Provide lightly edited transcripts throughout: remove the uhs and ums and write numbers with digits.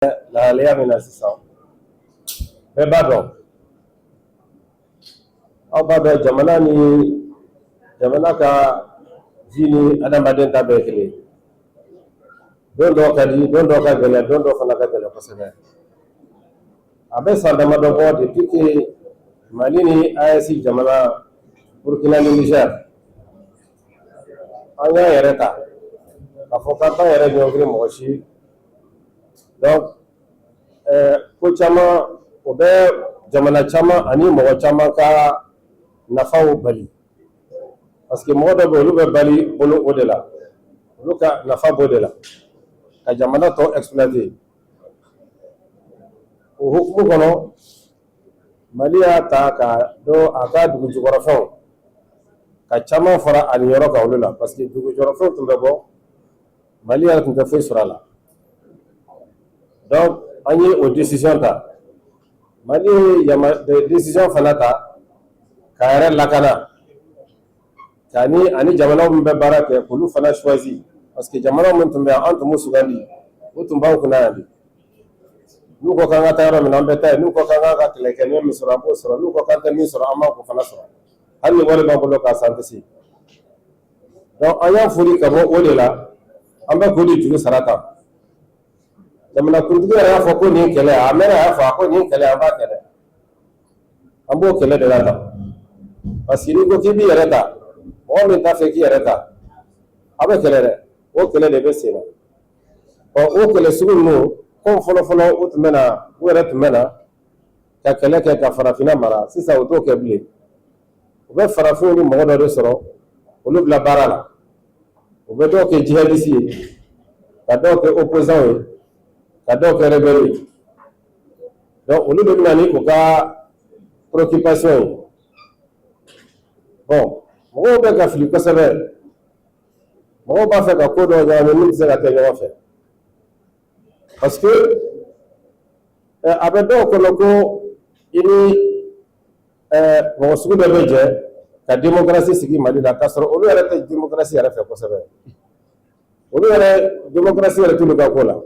Lahalaya min na sisan, bɛɛ b'a dɔn, aw b'a dɔn, jamana ni jamana ka ji ni adamaden ta bɛɛ kelen. Don dɔw ka di, don dɔw ka gɛlɛn, don dɔw fana ka gɛlɛn kosɛbɛ. A bɛ san damadɔ bɔ, depuis que Mali ni AES jamana, Burkina ni Niger, an y'an yɛrɛ ta k'a fɔ k'an t'an yɛrɛ ɲɔngiri mɔgɔ si. Donc ko caman, o bɛ jamana caman ani mɔgɔ caman ka nafaw bali, parce que mɔgɔ dɔ bɛ, olu bɛ bali bolo o de la, olu ka nafa b'o de la ka jamana tɔ exploiter. O hukumu kɔnɔ, Mali y'a ta ka dɔ a ka dugu jukɔrɔfɛnw ka caman fara a niyɔrɔ kan olu la, parce que dugu jukɔrɔfɛnw tun bɛ bɔ, Mali yɛrɛ tun tɛ foyi sɔrɔ a la. Donc an ye o décision ta. Mali ye yama décision fana ta k'a yɛrɛ lakana, ka ni ani jamanaw min bɛ baara kɛ, k'olu fana choisi, parce que jamana min tun bɛ yan, an tun b'u sugandi, o tun b'anw kunna yan de. N'u ko k'an ka taa yɔrɔ min na, an bɛ taa yen. N'u ko k'an ka kɛlɛ kɛ min sɔrɔ, an b'o sɔrɔ. N'u ko k'an tɛ min sɔrɔ, an b'a fana sɔrɔ, hali ni wari b'an bolo k'a san, tɛ se. Donc an y'a foli ka bɔ o de la, an bɛ k'o de juru sara tan. Jamanakuntigi yɛrɛ y'a fɔ ko nin kɛlɛ, a mɛnna, y'a fɔ a ko nin kɛlɛ, an b'a kɛlɛ, an b'o kɛlɛ de la tan, parce que n'i ko k'i b'i yɛrɛ ta, mɔgɔ min t'a fɛ k'i yɛrɛ ta, a bɛ kɛlɛ dɛ. O kɛlɛ de bɛ sen na. Ɔ, o kɛlɛ sugu ninnu, ko fɔlɔ fɔlɔ, u tun bɛ na, u yɛrɛ tun bɛ na ka kɛlɛ kɛ ka farafinna mara. Sisan u t'o kɛ bilen. U bɛ farafinw ni mɔgɔ dɔ de sɔrɔ, olu bila baara la. U bɛ dɔw kɛ jihadiste ye, ka dɔw kɛ opposant ye, ka dɔw kɛ rebelle ye. Donc olu de bɛ na ni u ka préoccupation ye. Bon, mɔgɔw bɛ ka fili kosɛbɛ. Mɔgɔw b'a fɛ ka ko dɔw ɲagami min tɛ se ka kɛ ɲɔgɔn fɛ, parce que a bɛ dɔw kɔnɔ ko i ni mɔgɔ sugu dɔ bɛ jɛ ka démocratie sigi Mali la, k'a sɔrɔ olu yɛrɛ tɛ démocratie yɛrɛ fɛ kosɛbɛ. Olu yɛrɛ, démocratie yɛrɛ t'olu ka ko la.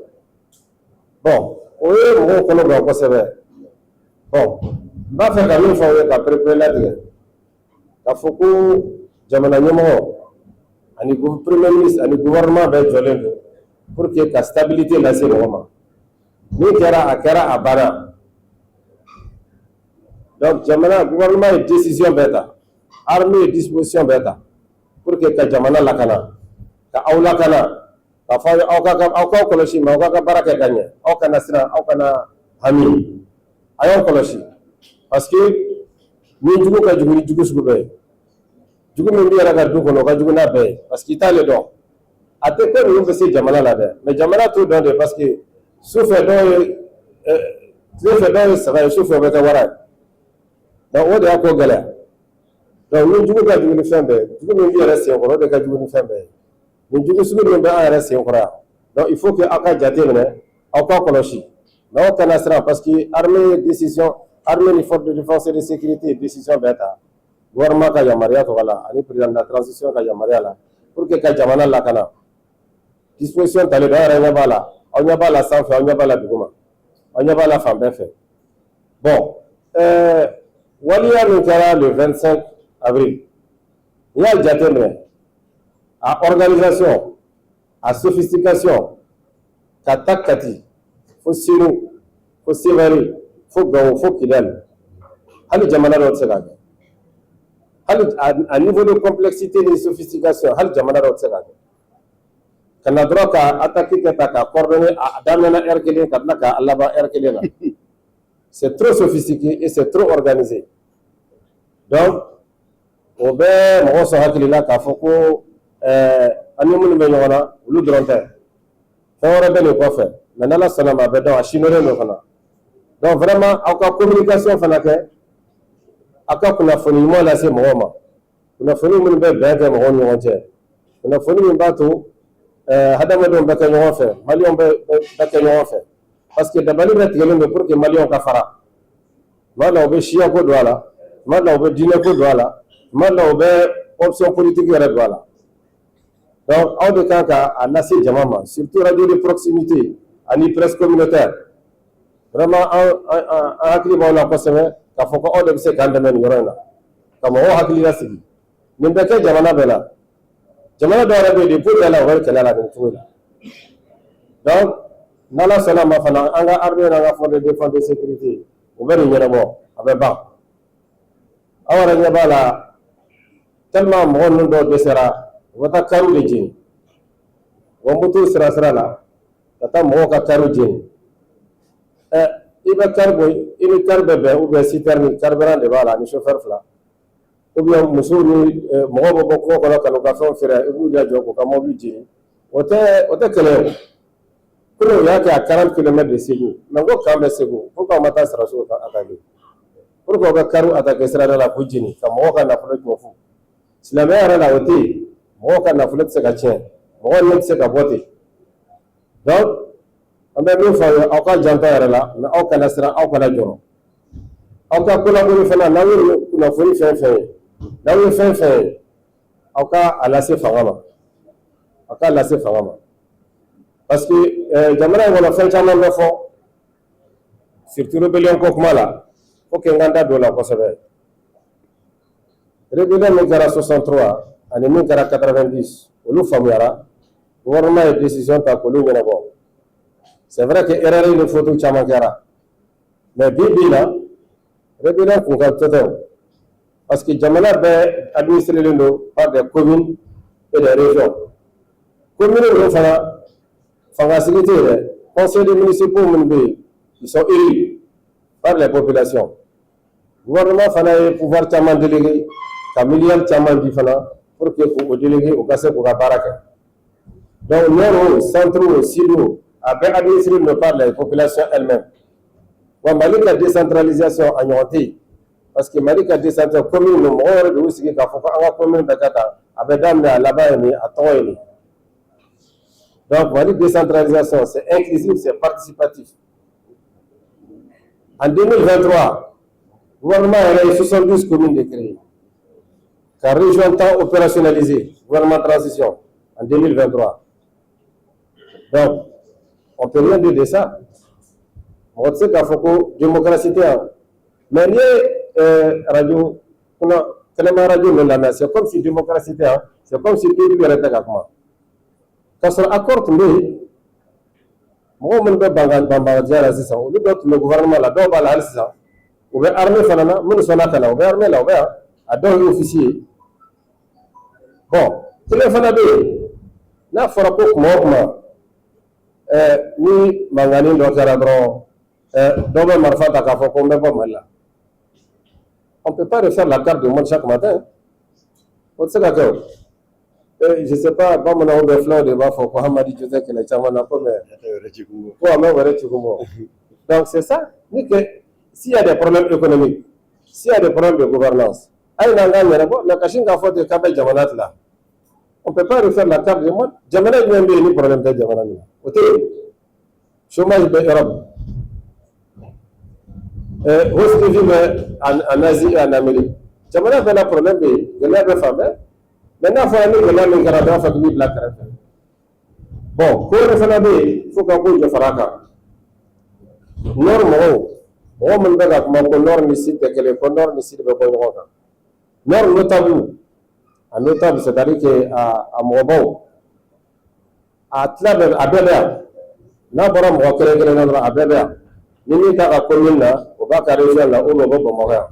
Bon, o ye mɔgɔw kɔnɔ gan kosɛbɛ. Bon, n b'a fɛ ka min fɔ aw ye ka perepere latigɛ, k'a fɔ ko jamana ɲɛmɔgɔ ani premier ministre ani gouvernement bɛɛ jɔlen don pour que ka stabilité lase mɔgɔ ma. Min kɛra, a kɛra, a banna. Donc jamana gouvernement ye décision bɛɛ ta, armée ye disposition bɛɛ ta pour que ka jamana lakana, ka aw lakana, k'a fɔ aw ka aw k'aw kɔlɔsi, mais aw ka baara kɛ ka ɲɛ. Aw kana siran, aw kana hami, a y'aw kɔlɔsi, parce que ni jugu ka jugu ni jugu sugu bɛɛ ye, jugu min b'i yɛrɛ ka du kɔnɔ, o ka jugu n'a bɛɛ ye, parce que i t'ale dɔn. A tɛ ko ninnu bɛ se jamana la dɛ, mais jamana t'o dɔn de, parce que sufɛ dɔw ye, tile fɛ dɔw ye saga ye, sufɛ o bɛ kɛ wara ye. Donc o de y'a ko gɛlɛya. Donc ni jugu ka jugu ni fɛn bɛɛ ye, jugu min b'i yɛrɛ sen kɔrɔ, o de ka jugu ni fɛn bɛɛ ye. Nin jugu sugu min bɛ an yɛrɛ sen kɔrɔ yan, donc il faut que aw ka jate minɛ, aw ka kɔlɔsi, mais aw kana siran, parce que armée ye décision, armée ni force de défense et de sécurité ye décision bɛɛ ta gouvernement ka yamaruya tɔgɔ la ani président de la transition ka yamaruya la pour que ka jamana lakana. Disposition talen don, aw yɛrɛ ɲɛ b'a la, aw ɲɛ b'a la sanfɛ, aw ɲɛ b'a la duguma, aw ɲɛ b'a la fan bɛɛ fɛ. Bon, waleya min kɛra le 25 avril, n'i y'a jateminɛ, a organisation, a sophistication, ka taa Kati fo Senu, fo Sevare, fo Gawo, fo Kidali, hali jamana dɔw tɛ se k'a kɛ. Hali a niveau de complexité ni sophistication, hali jamana dɔw tɛ se k'a kɛ. Ka na dɔrɔn ka attaque kɛ ta ka coordonner, a daminɛna heure kelen ka tila k'a laban heure kelen na, c'est trop sophistiqué et c'est trop organisé. Donc o bɛ mɔgɔ sɔn hakili la k'a fɔ ko an ni minnu bɛ ɲɔgɔn na, olu dɔrɔn tɛ, fɛn wɛrɛ bɛ nin kɔfɛ. Mais n'Ala sɔnna ma, a bɛ dɔn, a sinɔnnen don fana. Donc vraiment, aw ka communication fana kɛ, aw ka kunnafoni ɲuman lase mɔgɔw ma, kunnafoni minnu bɛ bɛn kɛ mɔgɔw ni ɲɔgɔn cɛ, kunnafoni min b'a to hadamadenw bɛ kɛ ɲɔgɔn fɛ, maliyɛnw bɛ kɛ ɲɔgɔn fɛ, parce que dabali bɛ tigɛlen don pour que maliyɛnw ka fara. Tuma dɔw la, u bɛ siya ko don a la, tuma dɔw la, u bɛ diinɛ ko don a la, tuma dɔw la, u bɛ option politique yɛrɛ don a la. Donc aw de kan ka a lase jama ma, surtout radio de proximité ani presse communautaire. Vraiment, an hakili b'aw la kosɛbɛ, k'a fɔ ko aw de bɛ se k'an dɛmɛ nin yɔrɔ in na, ka mɔgɔw hakili lasigi. Nin bɛ kɛ jamana bɛɛ la. Jamana dɔw yɛrɛ bɛ yen, depuis bɛɛ la, u bɛ kɛlɛ la nin cogo la. Donc n'Ala sɔnna ma fana, an ka armée n'an ka force de défense de sécurité, u bɛ nin ɲɛnabɔ, a bɛ ban. Aw yɛrɛ ɲɛ b'a la, tellement mɔgɔ ninnu dɔw dɛsɛra, u bɛ taa kariw de jeni, u bɛ moto sira sira la ka taa mɔgɔw ka kariw jeni. Ɛ, i bɛ kari bɔ, i ni kari bɛ bɛn, ou bien citerne, carburant de b'a la ani chauffeur fila, ou bien musow ni mɔgɔw bɛ bɔ kungo kɔnɔ ka n'u ka fɛnw feere, i b'u lajɔ k'u ka mobili jeni. O tɛ kɛlɛ ye o. Komi u y'a kɛ à 40 km de Segu, mais n ko camp bɛ Segu, pourquoi u ma taa sɔrɔdasiw attaquer? Pourquoi u bɛ kariw attaquer sirada la k'u jeni, ka mɔgɔw ka nafolo tiɲɛ fu? Silamɛya yɛrɛ la, o tɛ yen. Mɔgɔw ka nafolo tɛ se ka tiɲɛ, mɔgɔw ni tɛ se ka bɔ ten. Donc an bɛ min fɔ aw ye, aw ka janto a yɛrɛ la, mais aw kana siran, aw kana jɔrɔ. Aw ka collaborer fana. N'aw ye kunnafoni fɛn fɛn ye, n'aw ye fɛn fɛn ye, aw ka a lase fanga ma, aw k'a lase fanga ma, parce que jamana in kɔnɔ, fɛn caman bɛ fɔ, surtout rébellion ko kuma la. Faut que n ka n da don o la kosɛbɛ. Rébellion min kɛra 63 ani min kɛra 90, olu faamuyara, gouvernement ye décision ta k'olu ɲɛnabɔ. C'est vrai que erreur ni faute caman kɛra, mais bi bi in na, rébellion kun ka tɛ o, parce que jamana bɛɛ administré don par des communes et des régions. Communes ninnu fana, fanga sigi tɛ yen dɛ. Conseil des municipaux minnu bɛ yen, ils sont élus par les populations. Gouvernement fana ye pouvoir caman délégué, ka miliyari caman di fana pour que k'o délégué, u ka se k'u ka baara kɛ. Donc nord o, centre o, sud o, a bɛɛ administré don par les populations elles-mêmes. Wa Mali ka décentralisation, a ɲɔgɔn tɛ yen, parce que Mali ka décentralisation, commune ninnu, mɔgɔw yɛrɛ de y'u sigi k'a fɔ ko an ka commune bɛɛ ka taa, a bɛ daminɛ, a laban ye nin ye, a tɔgɔ ye nin. Donc Mali décentralisation, c'est inclusif, c'est participatif. En 2023, gouvernement yɛrɛ ye 72 communes de créer, ka région 10 opérationnaliser, gouvernement transition en 2023. Donc on peut rien dire de ça. Mɔgɔ tɛ se k'a fɔ ko démocratie tɛ yan. Mais n'i ye radio kunna kɛnɛma radio ninnu lamɛn, c'est comme si démocratie tɛ yan, c'est comme si peuple yɛrɛ tɛ ka kuma, k'a sɔrɔ accord tun bɛ yen. Mɔgɔw minnu bɛ banbaganciya la sisan, olu dɔw tun bɛ gouvernement la, dɔw b'a la hali sisan, u bɛ armée fana na. Minnu sɔnna ka na, u bɛ armée la, u bɛ yan, a dɔw ye officier ye. Bon, kelen fana bɛ yen, n'a fɔra ko kuma o kuma ni mankanni dɔ kɛra dɔrɔn, dɔ bɛ marifa ta k'a fɔ ko n bɛ bɔ Mali la. On peut pas refaire la carte du monde chaque matin, o tɛ se ka kɛ o. Je sais pas, bamananw bɛ, fulaw de b'a fɔ ko Hamadi jo tɛ kɛlɛ caman na, ko mais ko a ma wɛrɛ ci kun bɔ. Donc c'est ça, ni que s'il y a des problèmes économiques, s'il y a des problèmes de gouvernance, a ye n'an k'an ɲɛnabɔ. Mais ka sin k'a fɔ ten k'a bɛ jamana tila, on peut pas refaire la carte du monde. Jamana jumɛn bɛ yen ni problème tɛ jamana min na? O tɛ yen. Chômage bɛ Europe, hausse de vie bɛ en Asie et en Amérique. Jamana bɛɛ la, problème bɛ yen, gɛlɛya bɛ fan bɛɛ. Mais n'a fɔra ni gɛlɛya min kɛra, dɔ b'a fɔ k'i b'i bila kɛrɛfɛ. Bon, ko wɛrɛ fana bɛ yen, fo ka ko jɔ fara a kan. Nord mɔgɔw, mɔgɔ minnu bɛ ka kuma ko nord ni sud tɛ kelen, ko nord ni sud bɛ bɔ ɲɔgɔn kan, nord notable, a notable, c'est à dire que a mɔgɔbaw, a tila bɛɛ, a bɛɛ bɛ yan. N'a bɔra mɔgɔ kelen kelen na dɔrɔn, a bɛɛ bɛ yan. Ni min t'a ka commune na, o b'a ka région la, ou bien o bɛ Bamakɔ yan.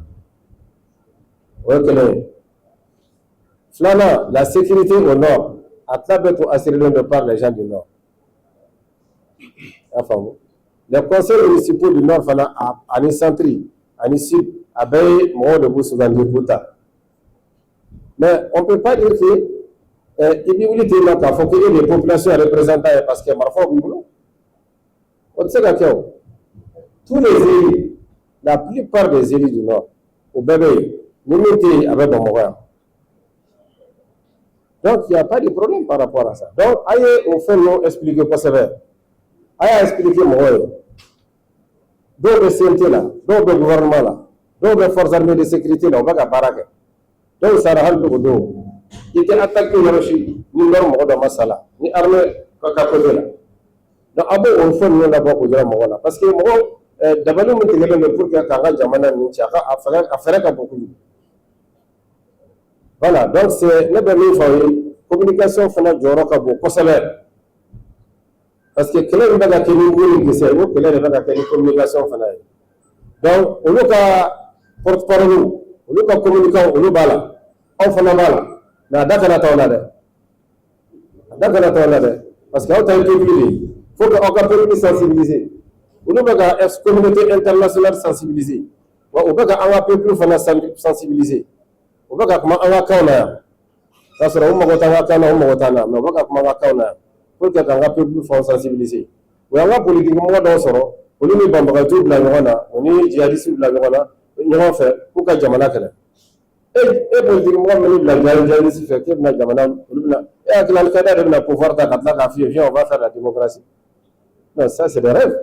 O ye kelen ye. Filanan, la sécurité au nord, a tila bɛɛ tun assuré don par les gens du nord. I y'a faamu? Les conseils municipaux du nord fana ani centre ani sud, a bɛɛ ye mɔgɔw de b'u sugandi k'u ta. Mais on peut pas dire que i b'i wuli ten nɔ k'a fɔ ko e de ye population représentant ye, parce que marifaw b'i bolo. O tɛ se ka kɛ o. Tous les élus, la plupart des élus du nord, o bɛɛ bɛ yen. Ni min tɛ yen, a bɛ Bamakɔ yan. Donc il y a pas de problème par rapport à ça. Donc a ye o fɛn ninnu expliquer kosɛbɛ, a y'a expliquer mɔgɔw ye. Dɔw bɛ CNT la, dɔw bɛ gouvernement la, dɔw bɛ forces armées de sécurité la, u bɛ ka baara kɛ. Dɔw sara hali bi o don. I tɛ attaque yɔrɔ si ni nord mɔgɔ dɔ ma sa la ni armée ka côté la. Donc a b'o o fɛn ninnu labɔ k'o jira mɔgɔw la, parce que mɔgɔw Dabali min tigɛlen don pour que k'an ka jamana ninnu ci, a ka a fɛɛrɛ ka bon kojugu. Voilà, donc c'est ne bɛ min fɔ aw ye, communication fana jɔyɔrɔ ka bon kosɛbɛ, parce que kɛlɛ min bɛ ka kɛ ni wo ni kisɛ, o kɛlɛ de bɛ ka kɛ ni communication fana ye. Donc olu ka porte parole, olu ka communicant, olu b'a la, aw fana b'a la, mais a da kana t'aw la dɛ, a da kana t'aw la dɛ, parce que aw ta ye peuple de ye. Faut que aw ka peuple sensibiliser. Olu bɛ ka communauté internationale sensibiliser, wa u bɛ ka an ka peuple fana sensibiliser. U bɛ ka kuma an ka kanw na yan, k'a sɔrɔ u mago t'an ka kan na, u mago t'an na, mais u bɛ ka kuma an ka kanw na yan pour que k'an ka peuple fana sensibiliser. U y'an ka politique mɔgɔ dɔw sɔrɔ, olu ni banbagaciw bila ɲɔgɔn na, u ni jihadistes bila ɲɔgɔn na ɲɔgɔn fɛ k'u ka jamana kɛlɛ. E politique mɔgɔ min bila jihadiste fɛ k'e bɛna jamana, olu bɛna e hakili Al-Qaïda de bɛna pouvoir ta ka tila k'a f'i ye: "Viens, on va faire la démocratie"? Non, ça, c'est des rêves.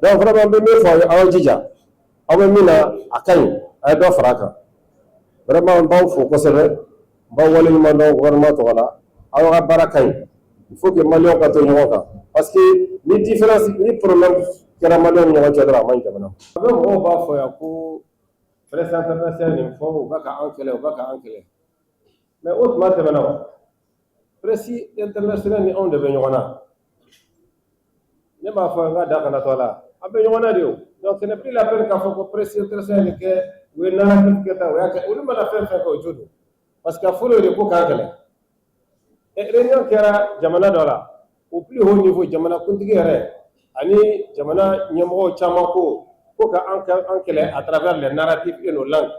Donc vraiment, n bɛ min fɔ aw ye, aw jija, aw bɛ min na, a ka ɲi, a ye dɔ fara a kan. Vraiment, n b'aw fo kosɛbɛ, n b'aw waleɲuman dɔn gouvernement tɔgɔ la. Aw ka baara ka ɲi. Il faut que Maliyɛnw ka to ɲɔgɔn kan, parce que ni différence ni problème kɛra Maliyɛnw ni ɲɔgɔn cɛ dɔrɔn, a man ɲi jamana ma. A bɛ mɔgɔw b'a fɔ yan ko presse internationale nin fɔ, u bɛ ka an kɛlɛ, u bɛ ka an kɛlɛ, mais o tuma tɛmɛna. O presse internationale ni anw de bɛ ɲɔgɔn na. Ne b'a fɔ n ka da kana to a la, an bɛ ɲɔgɔn na de. O donc ce n'est plus la peine k'a fɔ ko presse internationale nin kɛ, u ye narratif kɛ tan, u y'a kɛ. Olu mana fɛn fɛn kɛ, o jo don, parce que a fɔra de ko k'an kɛlɛ. Réunion kɛra jamana dɔ la au plus haut niveau, jamana kuntigi yɛrɛ ani jamana ɲɛmɔgɔw caman ko ka an kɛlɛ à travers les narratifs et nos langues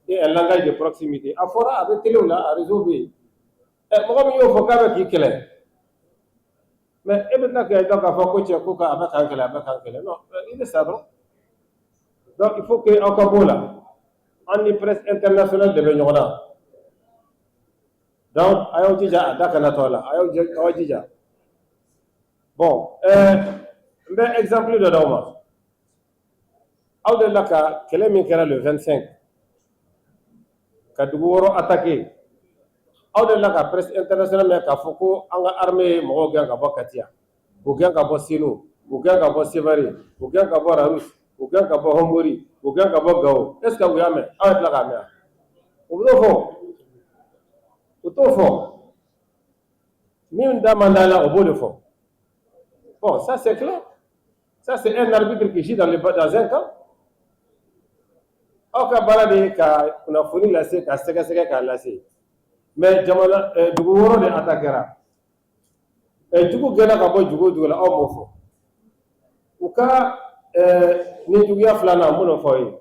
et un langage de proximité. A fɔra, a bɛ télé la, a réseau bɛ yen. Mɔgɔ min y'o fɔ k'a bɛ k'i kɛlɛ, mais e bɛ tila k'a dɔn k'a fɔ ko cɛ ko a bɛ k'an kɛlɛ, a bɛ k'an kɛlɛ. Non, i bɛ sa dɔrɔn. Donc il faut que aw ka b'o la. An ni presse internationale de bɛ ɲɔgɔn na. Donc a y'aw jija, a da kana to a la, a y'aw jija. Bon, n bɛ exemple dɔ d'aw ma. Aw delila ka kɛlɛ min kɛra le 25 ka dugu wɔɔrɔ attaqué, aw delila ka presse internationale mɛn k'a fɔ ko an ka armée ye mɔgɔw gɛn ka bɔ Kati, k'u gɛn ka bɔ Senu, k'u gɛn ka bɔ Sevare, k'u gɛn ka bɔ Rharous, k'u gɛn ka bɔ Hombori, k'u gɛn ka bɔ Gao? Est ce que u y'a mɛn? Aw ye tila k'a mɛn? U bɛ t'o fɔ, u t'o fɔ. Min da man d'a la, o b'o de fɔ. Bon, ça, c'est clair. Ça, c'est un arbitre qui joue dans un camp. Aw ka baara de ye ka kunnafoni lase, ka sɛgɛsɛgɛ k'a lase, mais jamana dugu wɔɔrɔ de attaquera, jugu gɛnna ka bɔ dugu o dugu la, aw m'o fɔ. U ka ni juguya filanan, n b'o fɔ aw ye.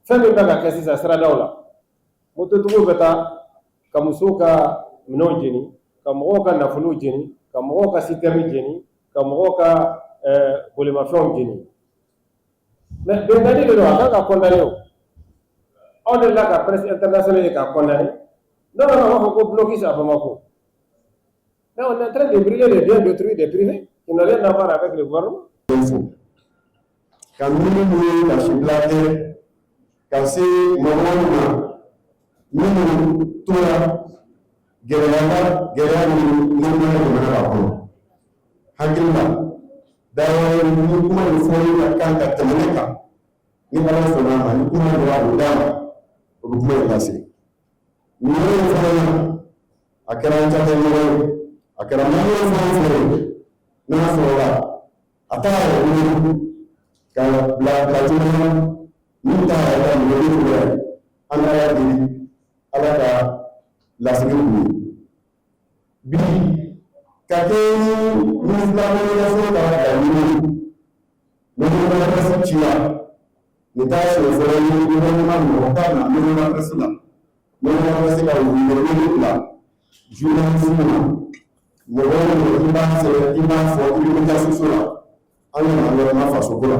Fɛn min bɛ ka kɛ sisan siradaw la, mototigiw bɛ taa ka musow ka minɛnw jeni, ka mɔgɔw ka nafolow jeni, ka mɔgɔw ka citerne jeni, ka mɔgɔw ka bolimafɛnw jeni, mais binkanni de don, a kan ka condamner. O aw delila ka presse internationale ye k'a condamner? Non, non, non, on b'a fɔ ko blocus à Bamako, mais on est en train de brûler les biens d'autrui, des privés qui n'ont rien à voir avec le gouvernement. Ka minnu ye tasibila kɛ ka se mɔgɔw ma minnu tora gɛlɛya la, gɛlɛya minnu n'an bɛ jamana la kɔnɔ, hakili la dayɔrɔ ni kuma in fɔli ka kan ka tɛmɛ ne kan. Ni Ala sɔnna a ma, ni kuma bɔra o da ma, o bɛ kuma in lase. Nin yɔrɔ in fana na, a kɛra an cakɛ ɲɔgɔn ye, a kɛra maliyɛn fɛn o fɛn ye, n'a sɔrɔla a t'a yɛrɛ bolo ka bila bila cogo la min t'a yɛrɛ ka minɛ cogoya ye, an ka Ala deli, Ala ka lasigi k'u ye bi ka kɛ ni ministre de la Communication ka laɲini ye. Maison de la presse cira, nin t'a siɲɛ fɔlɔ ye. Gouvernement mɔgɔ t'a na maison de la presse la, maison de la presse ka wele bila journaliste ma, mɔgɔ o mɔgɔ i b'a sɛbɛn, i b'a fɔ, i bɛ taa soso la, an nana gouvernement faso ko la.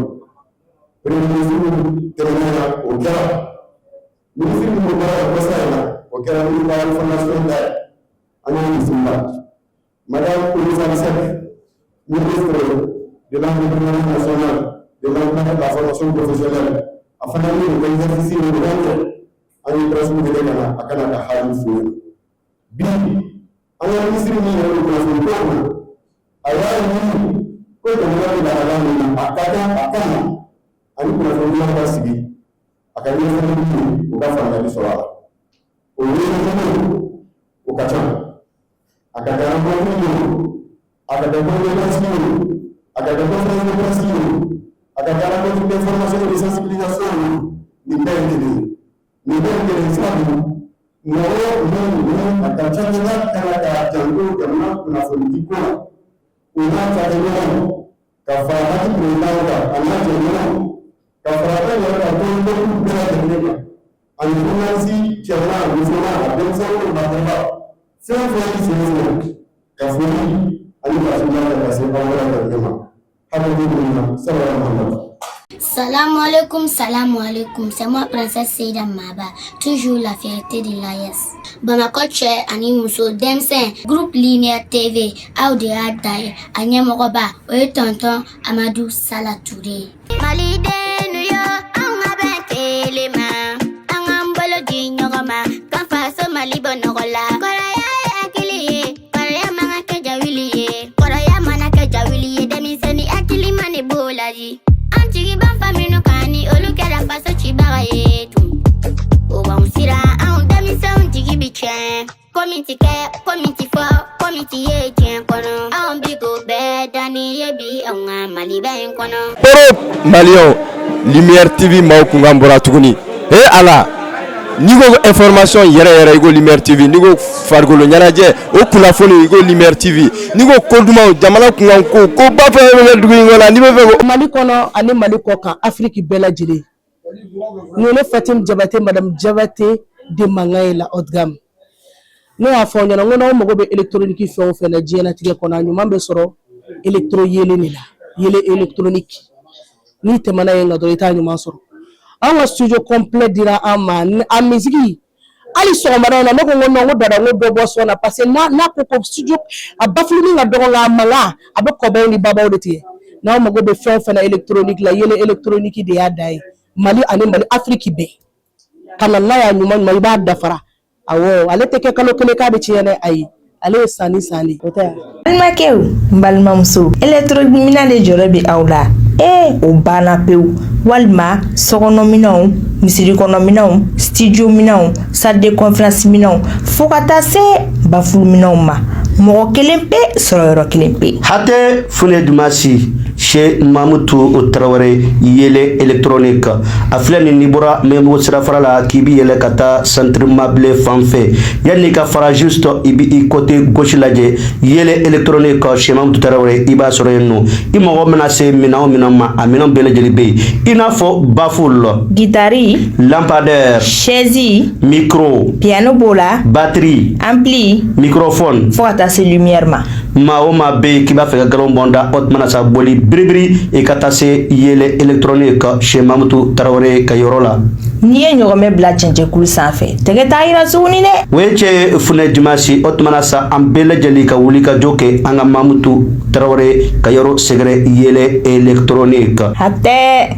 Premier ministre tɛmɛnen na, o kɛra ministre min bɛ baara kɛ kɔsa in na, o kɛra ministre de la Information ta ye, an y'o bisimila. Madame Oumy Seck, ministre de l'Entrepreneuriat national, de l'emploi et de la formation professionnelle, a fana ye o exercice in ɲɔgɔn kɛ. An ye presse wele ka na, a kana ka hali f'u ɲɛna. Bi an ka ministre min yɛrɛ bɛ kunnafoni ko kunna, a y'a ɲini ko jamana bɛ lahala min na, a ka kan a kama. Ani kunnafonidilaw ka sigi a ka ɲɛfɔli k'u ye, u ka faamuyali sɔrɔ a la. O wele o ka ca, a ka kɛ rencontre ye o, a ka kɛ congrès ye o, a ka kɛ conférence de presse ye o, a ka kɛ rencontre d'information et de sensibilisation ye o, nin bɛɛ ye kelen ye. Nin bɛɛ ye kelen ye, sabu mɔgɔ minnu ni a ka cakɛda kan ka janto jamana kunnafonidi ko la, u n'a cakɛɲɔgɔnw, ka fara parti président kan, a n'a jɛɲɔgɔnw, ka fara an yɛrɛ ka tɔnjɛkulu bɛɛ lajɛlen kan, ani journaliste cɛman, musoman, a denmisɛnnin, maakɔrɔba, fɛn o fɛn y'i sen sɔrɔ, ka foli ani taasibila kɛ ka se aw bɛɛ lajɛlen ma. Hakɛ to na sallallahu Muhammad. Salam alaikum, salam alaikum. C'est moi, Princesse Seida Maba, toujours la fierté de l'AES. Bamakɔ cɛ ani muso, denmisɛn, groupe Lumière TV, aw de y'a da ye. A ɲɛmɔgɔba, o ye tonton Amadu Sala Ture ye. Malidenw yo, an ka bɛn kelen ma, an k'an bolo di ɲɔgɔn ma, ka faso Mali bɔ nɔgɔ la. Kɔrɔya ye hakili ye, kɔrɔya man ka kɛ jawuli ye. Kɔrɔya mana kɛ jawuli ye, denmisɛnnin hakili ma ne b'o la di. An jigi b'an fa minnu kan, ni olu kɛra faso cibaga ye tun. O b'anw siran, anw denmisɛnw jigi bi tiɲɛ. Ko min ti kɛ, ko min ti fɔ, ko min ti ye diɲɛ kɔnɔ. Anw bi k'o bɛɛ danni ye bi anw ka Maliba in kɔnɔ. Koro maliyɛnw, Lumière TV maaw kunkan bɔra tuguni. He ala, n'i ko information yɛrɛ yɛrɛ, i ko Lumière TV. N'i ko farikolo ɲɛnajɛ, o kunnafoni, i ko Lumière TV. N'i ko ko dumanw, jamana kunkan ko, ko ba fɛn fɛn bɛ kɛ dugu in kɔnɔ, n'i bɛ fɛ ko Mali kɔnɔ ani Mali kɔ kan, Afiriki bɛɛ lajɛlen, nin ye ne Fatim Jabate, madame Jabate de mankan ye, la haute gamme. Ne y'a fɔ aw ɲɛna n ko n'aw mago bɛ électronique fɛn o fɛn na diɲɛlatigɛ kɔnɔ, a ɲuman bɛ sɔrɔ électro yelen de la, yelen électronique. N'i tɛmɛna yen nɔ dɔrɔn, i t'a ɲuman sɔrɔ. An ka studio complet dira an ma, a musique hali sɔgɔmada in na, ne ko n ko non, n ko dada, n ko dɔ bɔ sɔn na, parce que n'a ko ko studio a bafuluni ka dɔgɔ, nka a mankan a bɛ kɔbaw ni babaw de tigɛ. N'aw mago bɛ fɛn o fɛn na électronique la, yelen électronique de y'a da ye. Mali ani Mali Afiriki bɛɛ ka na n'a y'a ɲuman ɲuman, i b'a dafara. Awɔ, ale tɛ kɛ kalo kelen k'a bɛ tiɲɛ dɛ, ayi, ale ye san ni san de, o tɛ yan. Balimakɛw, n balimamuso, électronique de jɔrɔ bɛ aw la. Ee, o banna pewu. Walima sokɔnɔminɛnw, misiri kɔnɔminɛnw, studio minɛnw, salle de conférence minɛnw, fo ka taa se baffle minɛnw ma, mɔgɔ kelen pe sɔrɔ yɔrɔ kelen pe. Hatɛ Fune Dumasi chez Mamutu Tarawele, yele électronique. A filɛ nin, n'i bɔra Mɛnbugu sirafara la k'i bi yɛlɛ ka taa centre mabile fan fɛ, yanni ka fara, juste i bi i côté gauche lajɛ, yele électronique chez Mamutu Tarawele, i b'a sɔrɔ yen nɔ. I mago mana se minɛn o minɛn ma, a minɛn bɛɛ lajɛlen bɛ yen, i n'a fɔ baffle, guitare, lampadaire, chaise, micro, piano b'o la, batterie, ampli, microphone, fo ka taa se lumière ma. Maa o maa bɛ yen k'i b'a fɛ ka galon bɔn da, o tuma na sa, boli biribiri, i ka taa se yele électronique chez Mamutu Tarawele ka yɔrɔ la. N'i ye ɲɔgɔmɛ bila cɛncɛnkulu sanfɛ, tɛgɛ t'a yira tuguni dɛ. O ye cɛ Funɛ Dimasi. O tuma na sa, an bɛɛ lajɛlen ka wuli ka jɔ kɛ an ka Mamutu Tarawele ka yɔrɔ sɛgɛrɛ, yele électronique. Hatɛ.